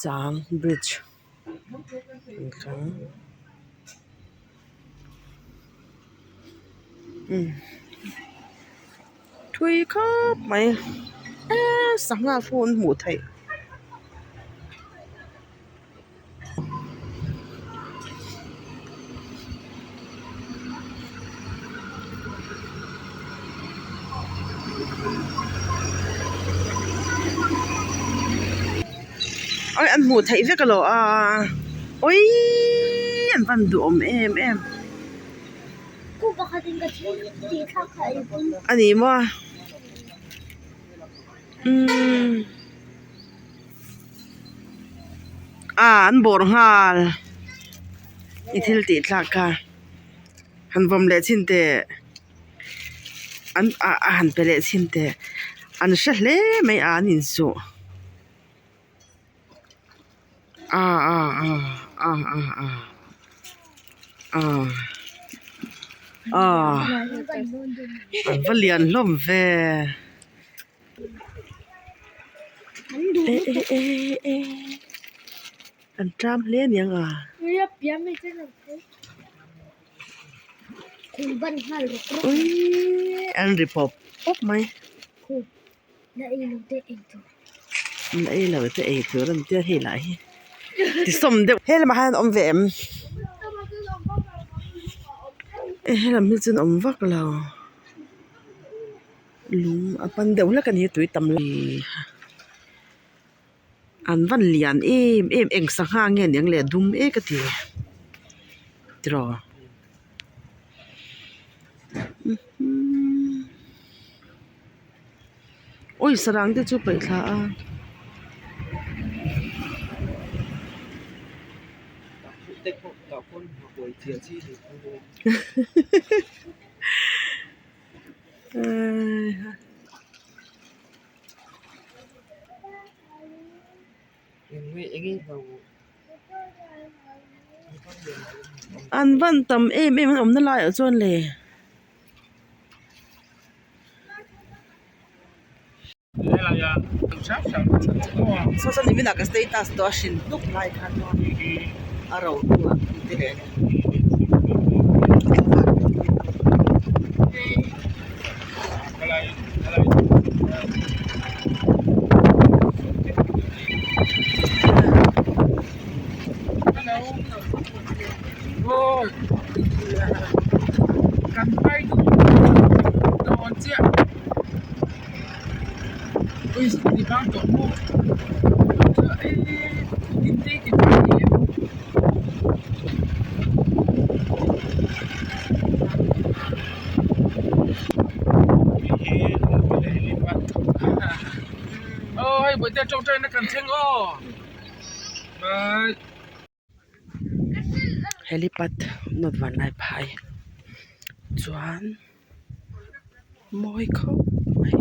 Chang bridge thui khawp mai eee sangha pawh an hmuh theih. Awi an hmuh theih vek alo a awiii an van duhawm em em a ni maw umm. Ah an bawrh nghal i thil tih thlak kha han vawm leh chhin teh an ah a han pe leh chhin teh an hre hle mai a an insuh ah ah ah ah ah ah ah ah an va lian hlawm ve. Eh eh eh eh an ṭam hle a niang a. Uiii an ri pawp pawp mai. La ei lo te ei tur an tia hei lah hi ti sawm deuh. He lamah hian awm ve em? He lam hi chu an awm vak lo. Lung a pan deuh hlek a ni tui tam lam an van lian em em eng sangha nge niang le dum ek a ti tiraw awi sarang te chu paih thla a. An van tam em em an awmna laiah chuan le. Saw saw nimin ah ka status tawh a hrin hnuk lai khan a ro hnuah an ti leh a ni. Helipad nawt van lai phai chuan mawi khawp mai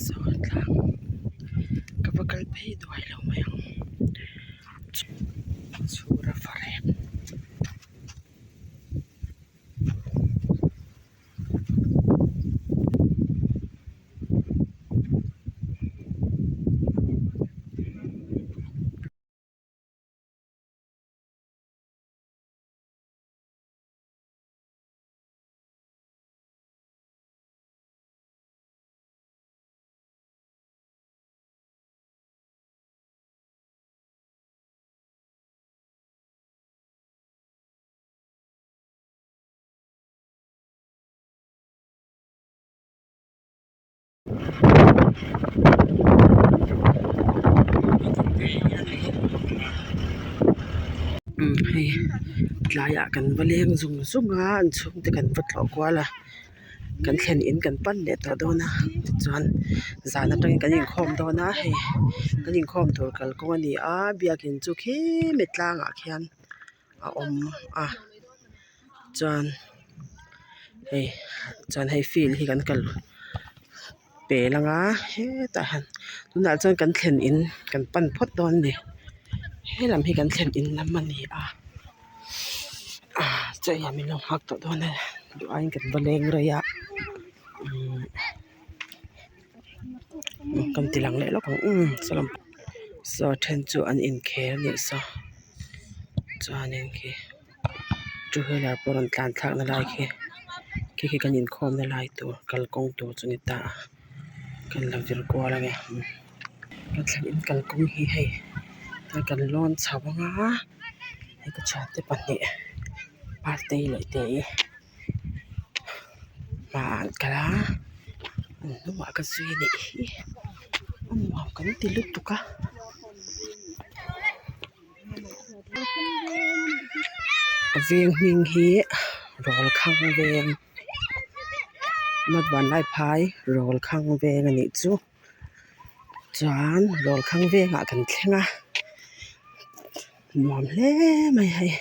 saw tlang ka va kal phei duai lo mai ang chhura farep. Umm hei tlaiah kan va leng zung zung a an chhungte kan va tlawh kual a kan thlen in kan pan leh tawh dawn a tichuan zan atangin kan inkhawm dawn a hei kan inkhawm tur kalkawng a ni a biakin chu khimi tlangah khian a awm a chuan hei chuan hei field hi kan kal pel anga hetah hian tunah chuan kan thlen in kan pan phawt dawn a ni helam hi kan thlen in lam a ni a ah chaw hian min lo nghak tawh dawn a duh aiin kan va leng rei a umm kan ti lang leh lawk ang umm saw lam. Saw a then chu an inkhel a nih saw chuanin khi two wheeler pawh rawn tlan thlak na lai khi khi khi kan inkhawm na lai tur kalkawng tur chu a ni ta a kan lo vir kual ange kan thlen in kalkawng hi hei kan lawn chho anga hei ka thiante pahnih partei leh tei hmaah an kal a an hnungah ka zui a nih hi a nuam kan ti lutuk a. A veng hming hi Rawlkhang veng North Vanlaiphai Rawlkhang veng a nih chu chuan Rawlkhang vengah kan thleng a nuam hle mai hei.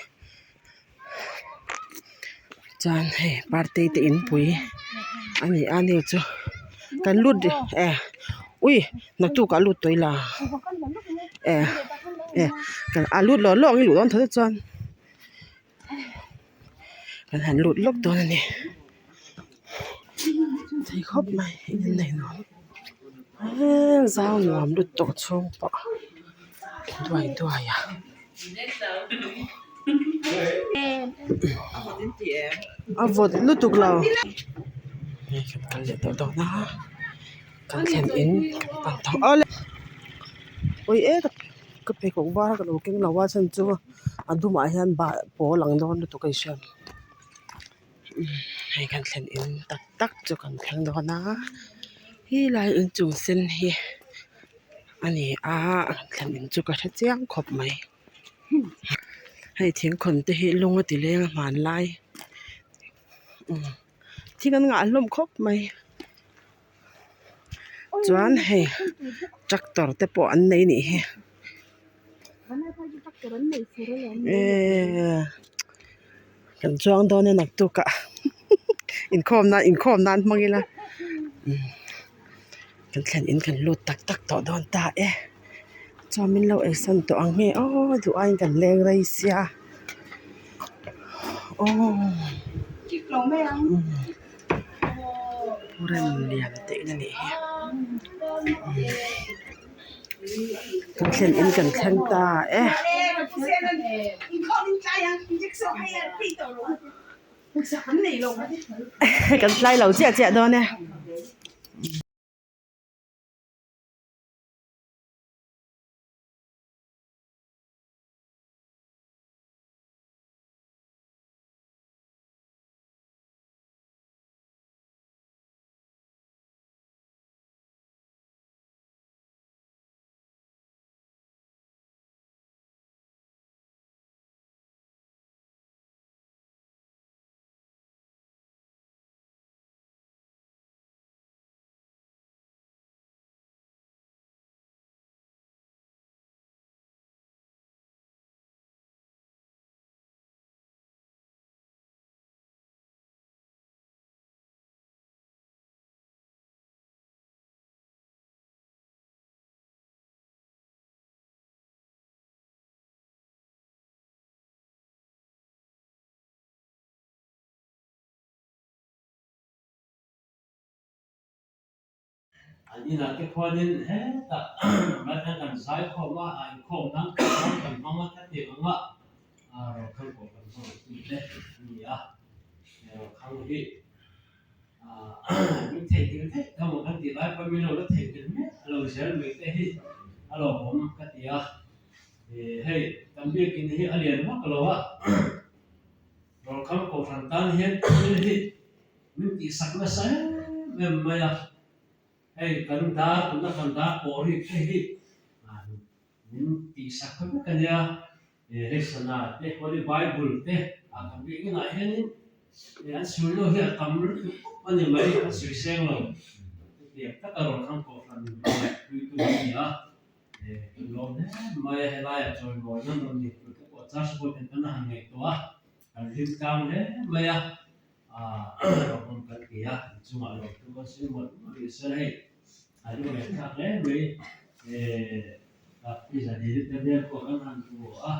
Chuan hei party te inpui a ni a ni chu kan lut e ui naktuk ah lut tawh ila e e a lut lawk lawk ang i luh dawn tho te chuan kan han lut lawk dawn a ni thei khawp mai in an nei nuam eee zau nuam lutuk chhung pawh duai duai a. A vawt lutuk lo hei kan kal leh tawh dawn a kan thlen in kan pan tawh awle pawi e ka pheikhawk var ka lo keng lo a chhan chu a dumah hian bah pawl ang dawn lutuk a inhriat hei kan thlen in tak tak chu kan thleng dawn a helai inchung sen hi a ni a an thlen in chu ka hre chiang khawp mai hei thingkhawn te hi lung a ti leng a hmanlai thing an ngah hlawm khawp mai chuan hei tractor te pawh an nei anih hi eee kan chuang dawn e naktuk ah inkhawm nan inkhawm nan hmang ila kan thlen in kan lut tak tak tawh dawn ta e chuan min lo eisan tawh ang nge aw duh aiin kan leng rei sia aw rem lian te in a nih hi kan thlen in kan thleng ta e. Kan tlai lo chiah chiah dawn e. An inah te khuanin hetah Raithan kan zai khawm a, a inkhawm nan kan kan hmang a, hetiang anga Rokhang pawh kan hmang ang tih te a ni a, he Rokhang hi min theihnghilh daih ta maw kan tih lai pawh min lo la theihnghilh miah lo zel mai te hi a lawmawm ka ti a. Hei kan biakin hi a lian vak lo a, Rawlkham Kohhran tan hian thil hi min tihsak nasa em em mai a, hei kan dar tuna kan dar pawh rik te hi min tihsak vek a nia, hei sana te Holy Bible te a kan biakin ah hianin an suilo hi a tam lutuk a ni mai, an sawi seng lo, chutiang taka Rawlkham Kohhran hmangaihpuitu an ni a. Kan lawm hle mai a, helaiah chawimawi nawn ni tur te pawh charge board en tan a han ngaihtuah a, kan hlim tlang hle mai a, rawhawm kan ti a, inchungah lawmthu kan sawi mawlh mawlh rih se hei a lunglen thlak hle mai i zan hi te vel pawh kan han hmu a.